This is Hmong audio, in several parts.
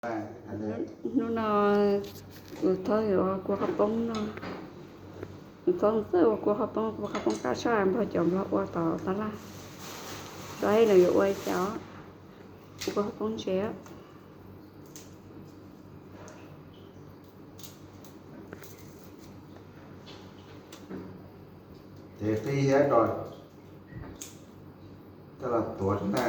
Hnub no kuv Thaub yuav ua kua qhov poob no. Kuv Thaub txawj ua kua qhov poob, kua qhov poob qab tshaj nrog cov Nplog ua tom tab laj. Tau ib nws yuav ua li cas, ua kua qhov poob ntse. Ces qij thiab rau coj los tuav xwb na.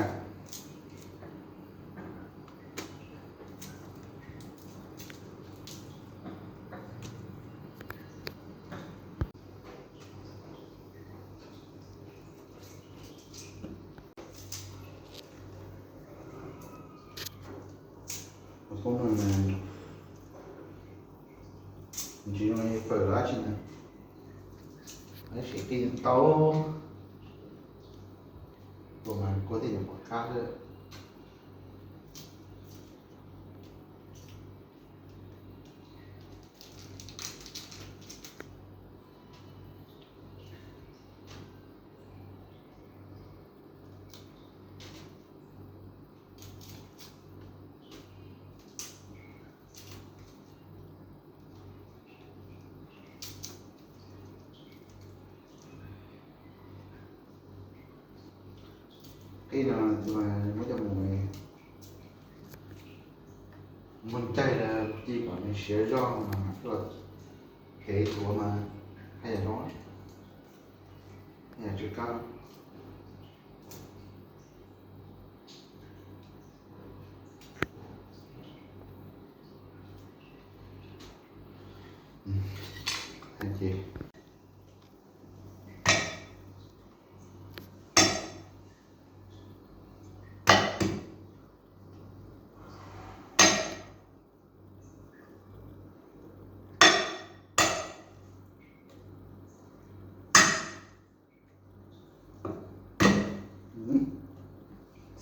Qhov poob no mas tsis zoo li fawm dab tsi na, tab sis qij tau, ua mas kua thiaj yuav pom qab xwb. Qij no muab coj mus muag caij los ci kom nws siav zog mas mam coj los tev tuav mas haj yam zoo, haj yam tsw qab.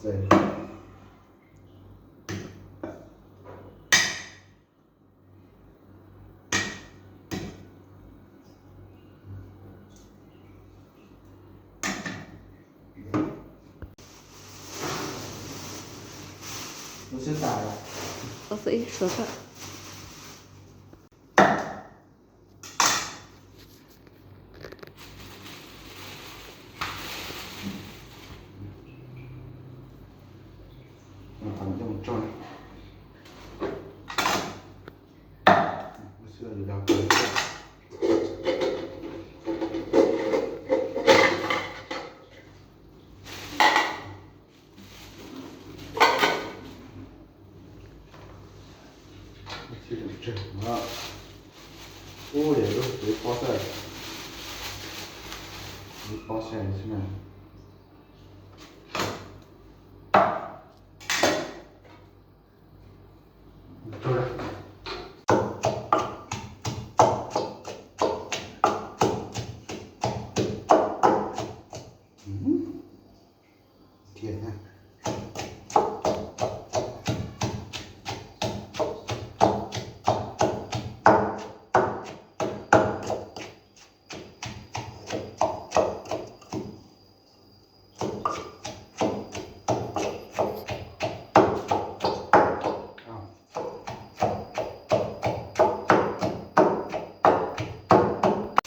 Ces Lub xwb tas, ob xwb ib suav tawm. Ub, yog lub pob xwb, lub pob xwb na.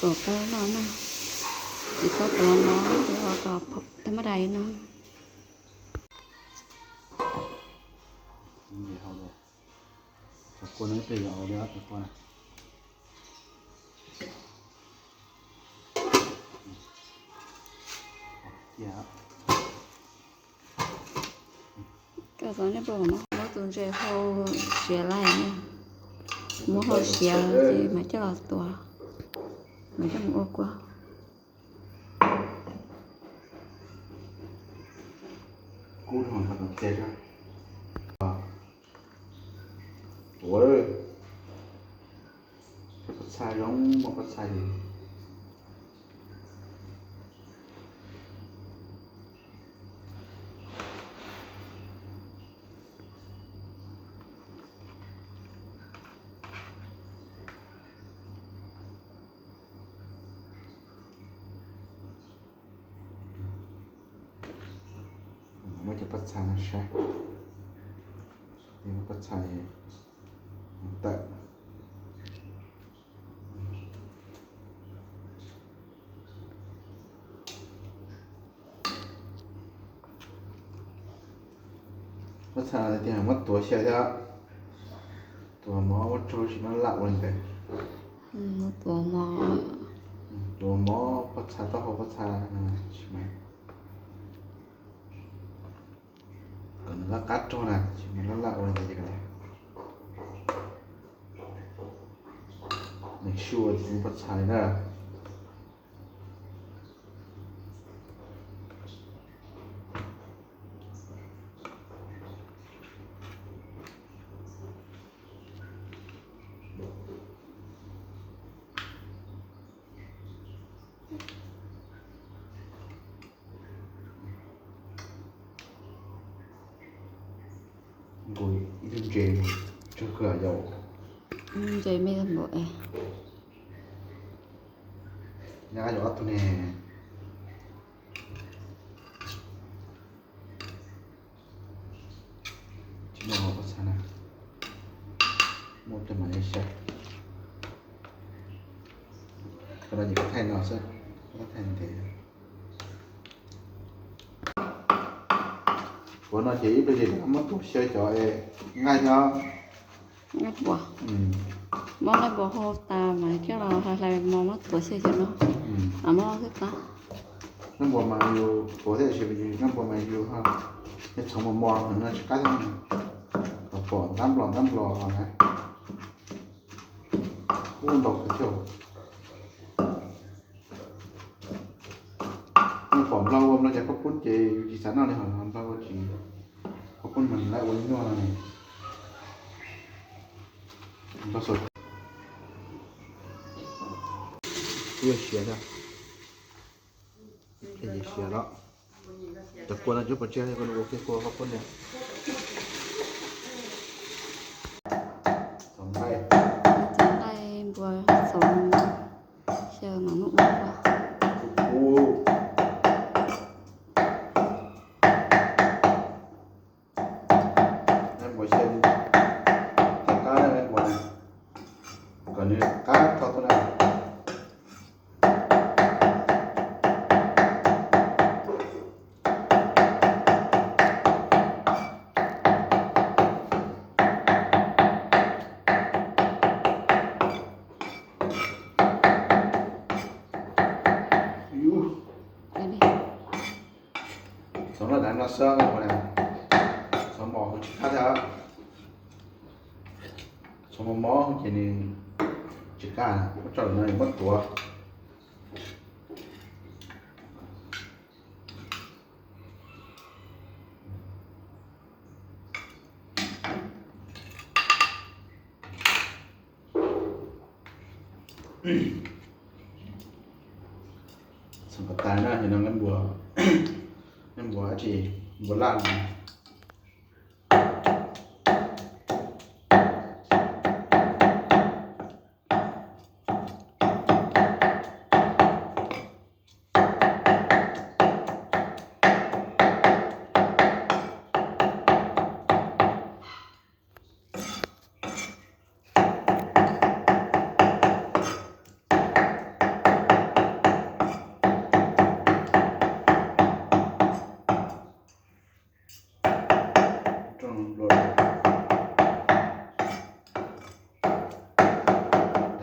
Tuav koj no na, tsis txhob tuav no, tuav kom tag maj dais no. Cov kua no peb yuav ua li ob cov kua na. Koj xav nej pom no muab tus ntses hau siav lais na, muab hau siav ces mam coj los tuav, mam coj mus ua kua. Kub dhau qhov tsev. Ua, pob txha zoo, muaj pob txha li. Muab cov pob txha no saib, Pob txha tawm. Pob txha no tias muab tuav xyaw thiab, tuav mov muab raug tsis muab laj ua li ntawd. Tuav mov, pob txha, taub hau pob txha tsis mas, kom nws laj qab raug na, tsis mas laj laj ua li ntawd ces kom nws sua pob txha li na. Nkaus ib tug ntses tsawg kawg yau. Ntses me npaum es. Nyab yuav ob tug ne. Tsis muaj pob txha na, muaj tej mam li saib. Qhov no ces koj thaij no xwb, koj thaij ntev. Tshuav no ces ib pliag ces muab tuav xyaw cov nqaij thiab. Nqaij npua, muab nqaij npua hau tas mas coj los hlais hlais mos muab tuav xyaw cov no. Muab xwb tag. Nqaij npua mas yus tuav thiab, nqaij npua mas yus txhoov mos mos no tsis qab thiab. Pom ntab nplos ntab nplos hos na. Ub, ntau kawg thiab. Yus pom nplog ua nplog cov khaub poob ces yus tsis xav noj li, ho nplog ua tsis, khaub poob mas lawv ua nyuaj no ne. Nplog xaus. Kuv yuav siav thiab. Siav los, cov kua no cov pov tseg, kua no ua kiag kua khaub poob ne. Txhoov nqaij, txhoov nqaij npua, txhoov xyaw mas muab ua kua. Nqaij npua xyaw thiaj qab, nqaij npua na, kom nws qab tau tuaj na. Txhoov loj dav no xwb, txhoov mos kuv tsis qab thiab. Txhoov mos mos ces nws tsis qab, muab tso lawm no muab tuav. Txhoov kom tas na, no nqaij npua, nqaij npua dab tsi, npua laj no.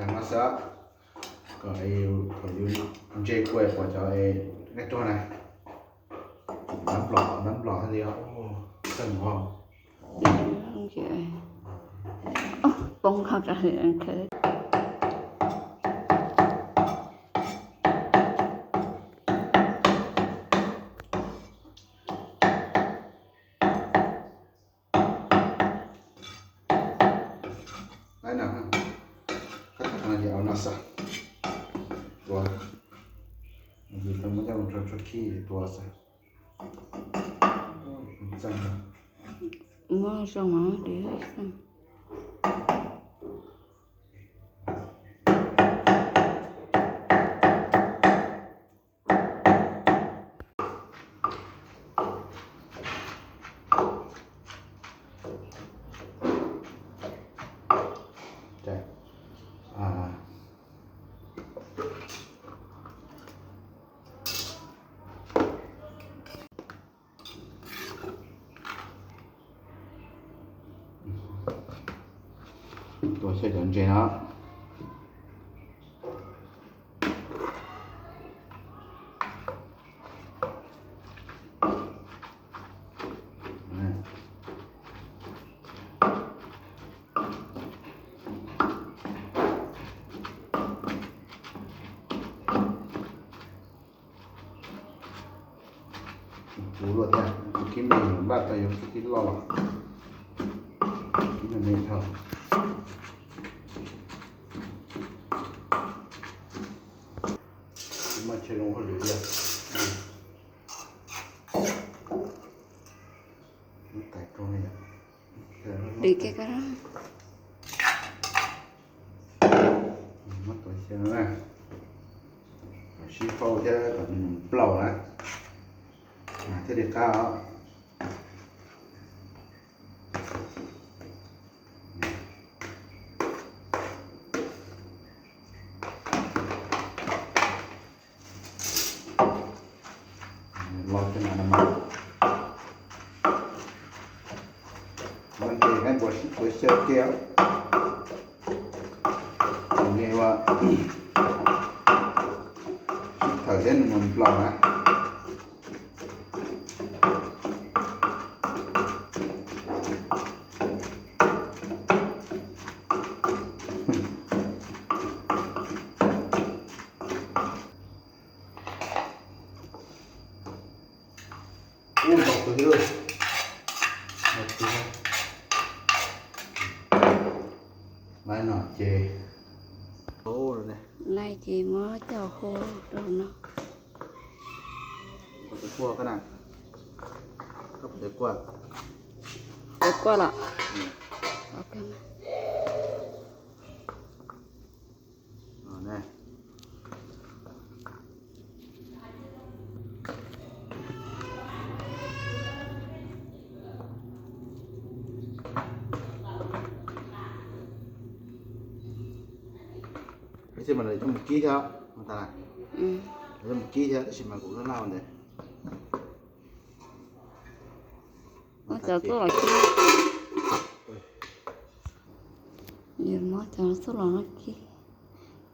Dag no xwb, kom yus ntse kua pom cov nqaij ruag na. Ntab nplos, ntab nplos li, txawj mus. Poob ho ka hwm. Laib no, koj tau no ces au no xwb. Tua, muab coj mus rau tsuag khib tua xwb. Muab zoo mas. Tua xyaw cov ntses no. Kuv luaj thiab, tus kib me npaj tau yuav tus kib loj los, kib me me dhau. Kuv mas tshe zoo hauj lwm yog tais koj yom. Dim kiag ko. Muab tuav xyaw na, kom sib hau thiab kom nws plaus na, mas thiaj li qab os. Los cov no mas, los ces nej puas sib tuav xyaw kiag, ces ua sib thawm thiab nws mus nplaum na. Ub, ntaus tus thiab. Ntaus tus thiab. Laib no ces, laib ces muab coj hu rau no. Koj puas quaj na? Koj puas quaj? Quaj los? Tab sis mas lawv coj mus kib thiab, lawv coj mus kib thiab tab sis mas kuv laj laj ua ntawd. Muab cov tuaj los kib. Yus muab cov tuaj los no kib,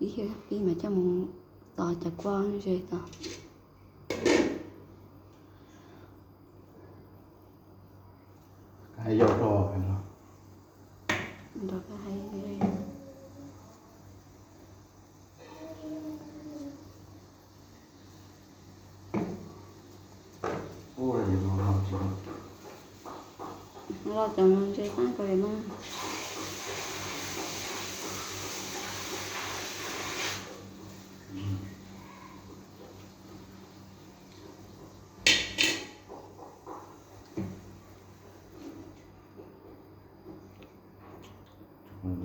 ib xyoo pib mas coj mus txog cov kua ze tod. Yog rau, rau Los cov no ntse tag kawg li mas.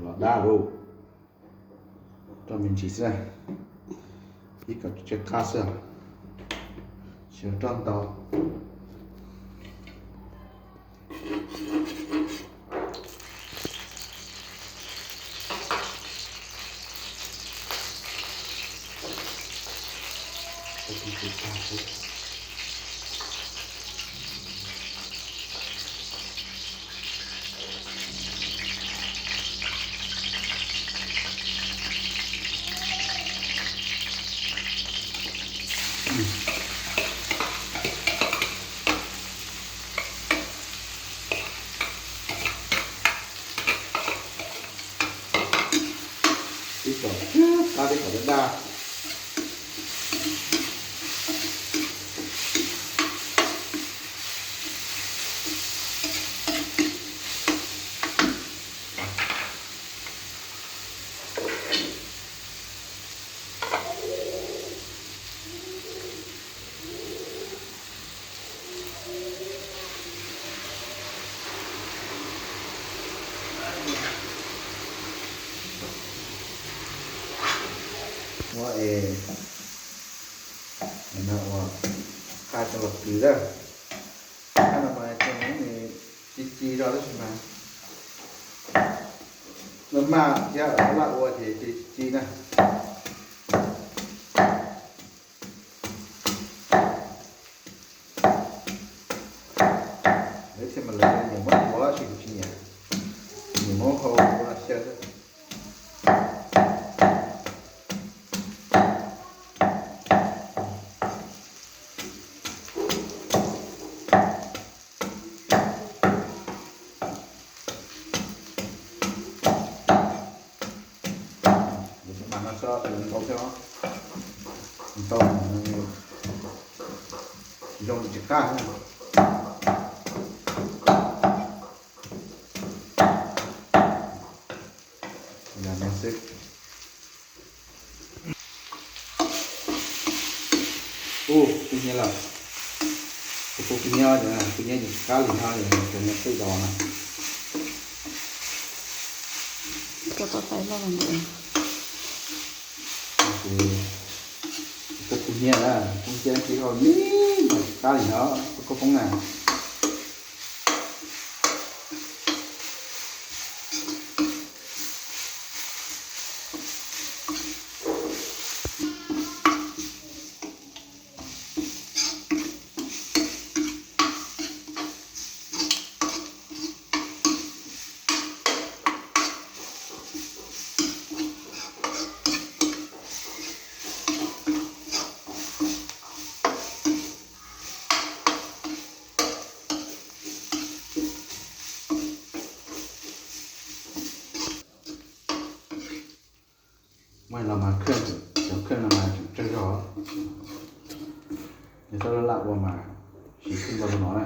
Los dab lauj. Roj me ntsis xwb, ib kom tsis qab xwb, tsis roj ntau. Ib kom qab, ib kom daj daj. Muab es no ua qab coj los kwv lawm. Qab no mas cov no nws ci ci zog tab sis mas laj maj thiab laj ua ces ci ci na. Lawv thiaj mas lawv nyiam muab tuav tab sis kuv tsis nyiam, nyiam muab hau ua xyaw. Ntau thiab, ntau zoo tsis qab. Yog no xwb. Ub, kub hnyiab lawm. Kuv kub hnyiab, kub hnyiab tsis qab li no, cov no xwb dos na. Cov tau tais loj los ntawd. Kuv kub hnyiab na, kub hnyiab tsis hau li no, tsis qab li no, kub poob na. Muaj los mas khej, cov khej no mas tseem tsawg zog. Yog txhob laj ua mas siv khej ntau no na.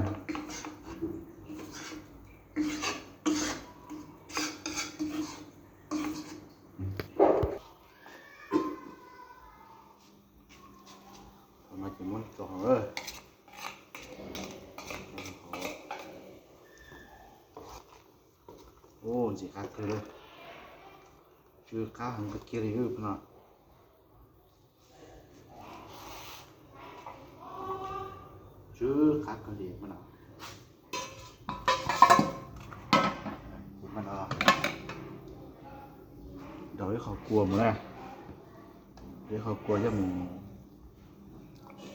Thaum no ces muab tso hauv. Ub, ntxim qab kawg li. Tsw qab heev kawg kiag li no. Tsw qab kawg li no. Kuv no daus ib qho kua mus na. Ib qho kua coj mus,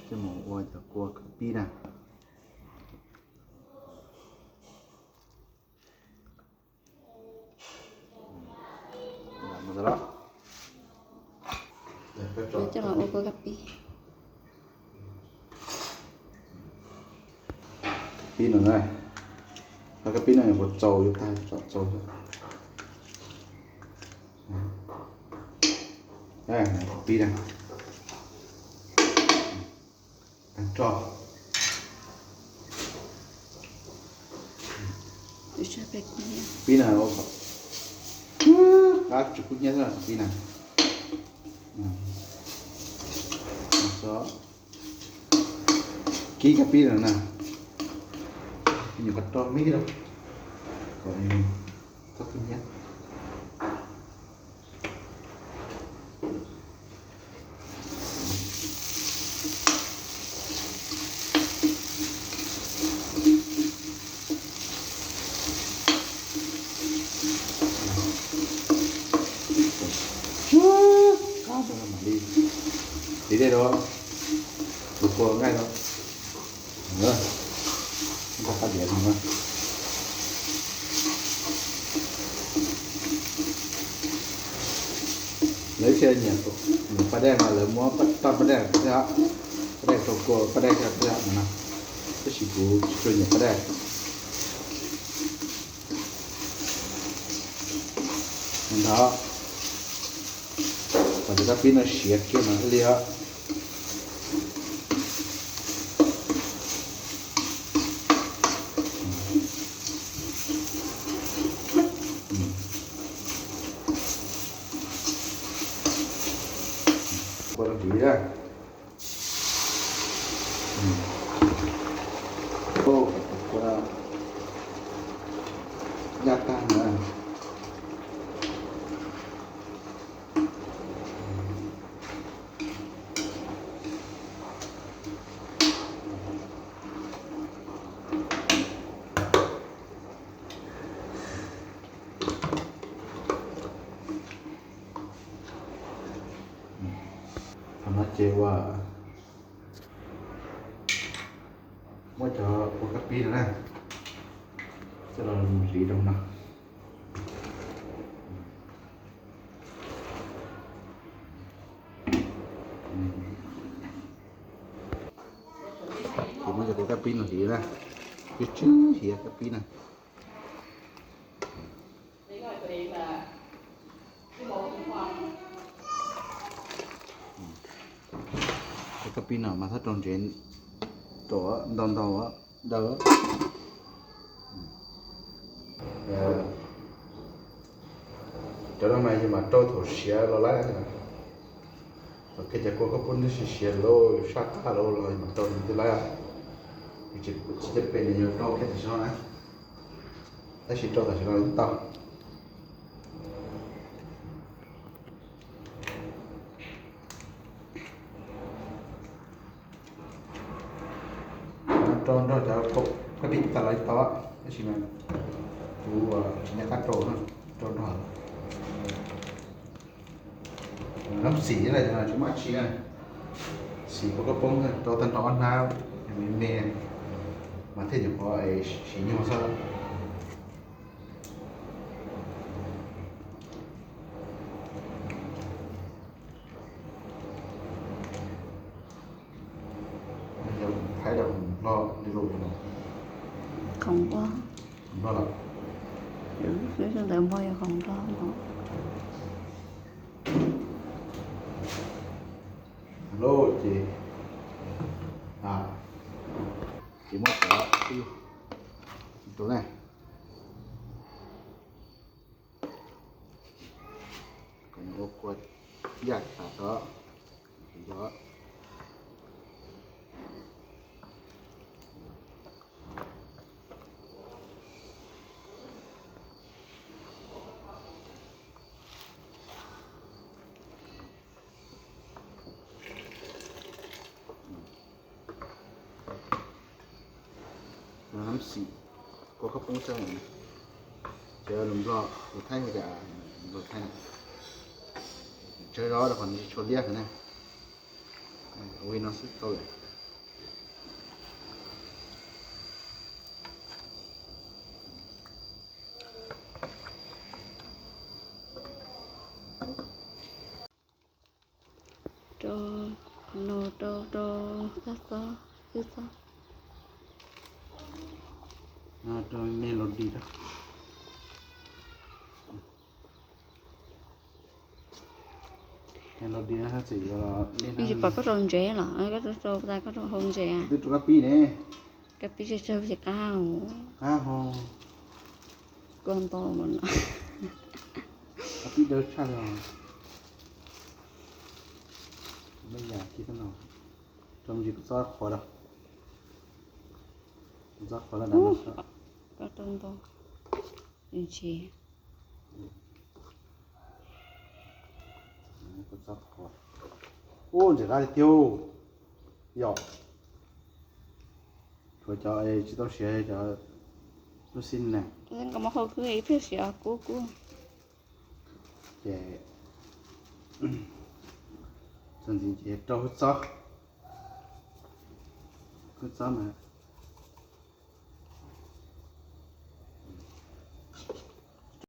coj mus ua cov kua kab pib na. Coj los ua kua kab pib. Kab pib no na, kab pib no yuav txaus yuav tag tso txaus. Kab pib na. Tag tso. Pib na, qab tsis kub hnyiab xwb pib na. Kib kab pib no na. Nyuam qhuav rau me lawm, kom txhob kub hnyiab. Qab no mam li, li dej rau, tus kua nqaij no. Nqa qab diav no na. Lawv thiaj nyiam, nyiam paj dej mas lawv muab toj paj dej thiab, paj dej rau kua paj dej thiab no na. Tab sis kuv tsis tshua nyiam paj dej. Ntawd, kom cov kab pib no siav kiag mas thiaj li os. Kua rau ntxiv na. Ua yaj tag na. Thaum no ces ua, muab cov kua kab pib no na, coj los hliv rau no. Ces muab cov kua kab pib no hliv na, tsw tsw hiav kab pib na. Ib Pib no mas txhob rau ntsev, rau ntau ntau daw. Cov no mas yus mam rau thaum siav los laib. Thaum kiag cov kua koj pub nws siav siav lawm saj qab lawm los yus mam rau nws thiaj laib. Tsis caj pes nws yus rau kiag tam sim no na, tab sis rau tam sim no tau. Rau nrog cov koj pib tas los tau, tab sis mas kuv tsis nco qab rau na, rau nrog. Nab xim thiab tsis muaj dab tsi na, xim kua koj poob rau tag nrho ob hnab me me mas thiaj nyuam qhuav siav nyuag xwb. Thaib rau khoom nplog li lus no. Khoom nplog. Khoom nplog los? Lub xwb ntawd nplog yog khoom nplog no. Lub ces, ces muab cov tus ne, kom nws ua kua yaj tas tod, tus tod. Nab xim kua koj poob txog, ces lus nplog lus thaib hu cas, lus thaib na, tsawv zov rau qhov nws tsis tshua liab heev na. Ua li no xwb tau lawm. Rau no rau rau txob txob, wb txob. Rau me los dis rau. Los dis no txawm yuav, tsis pom koj rau ntsev los, koj rau tas koj rau hauv ntsev. Twb rau kab pib ne. Kab pib tsawg tsawg ces qab hau. Qab hau. Koj nto mas no. Kab pib dawb tshaj li os. Mej yam kiag no. Rau me ntsis kua txob qhuav rau. Kua txob qhuav rau dam no. Koj rau nto. Ntsis. Ub, ntses qab li tiag. Yog, tshuav cov tsis tau siav cov lub xib ne. Nkauj Muas Hau kub ib pliag siav kub kub. Ces txog ntxiv ces rau hwj txob, hwj txob mas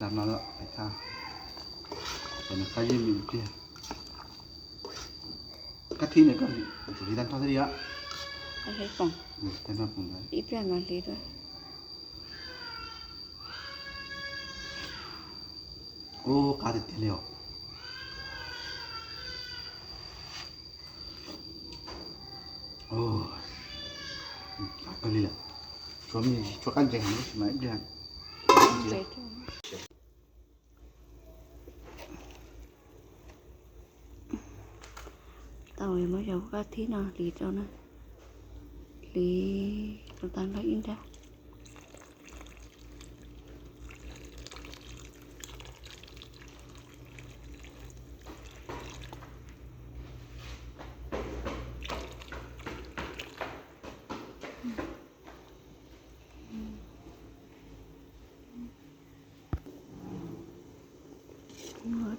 Lam no lawm, ces nws qab zib li pliag. Kab thib no koj tsum hliv tag nrho thiaj li os. Ib pliag mam hliv dua. Ub, qab tiag tiag li os. Qab kawg li lawm. Tshuav me ntsis tshuav qab ntseeg heev tab sis mas ib pliag. Tau, muab cov kab thib no hliv rau na, hliv rau tag nrho ib nrab.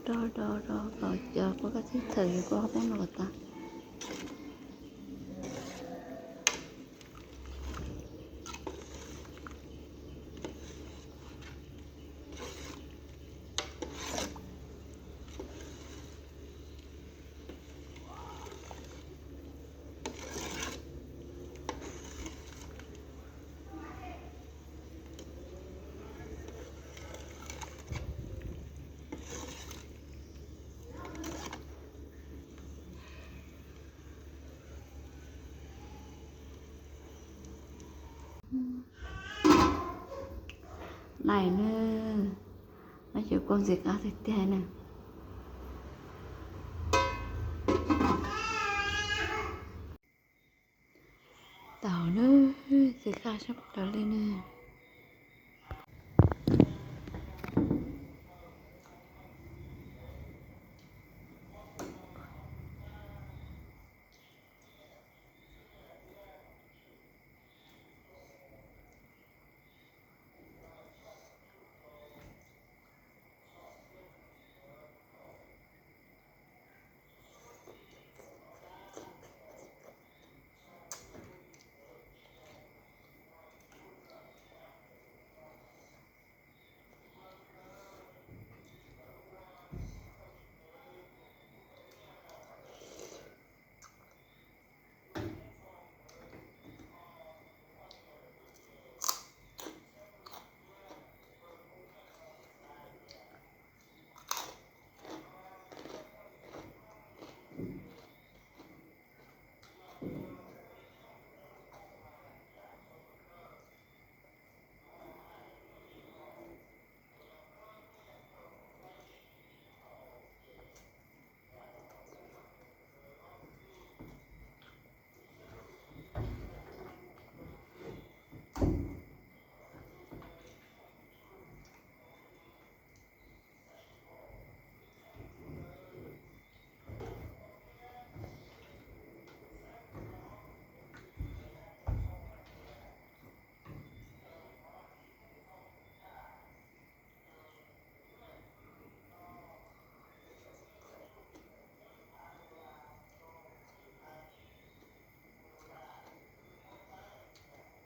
Rau rau rau kom cov kua kab thib txhawm kua qhov poob no kom tas. Nai na, no ces kua ntxim qab tiag tiag na. Tau na, ntxim qab sab plaws li na.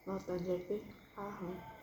Los tas ntses peb qab heev.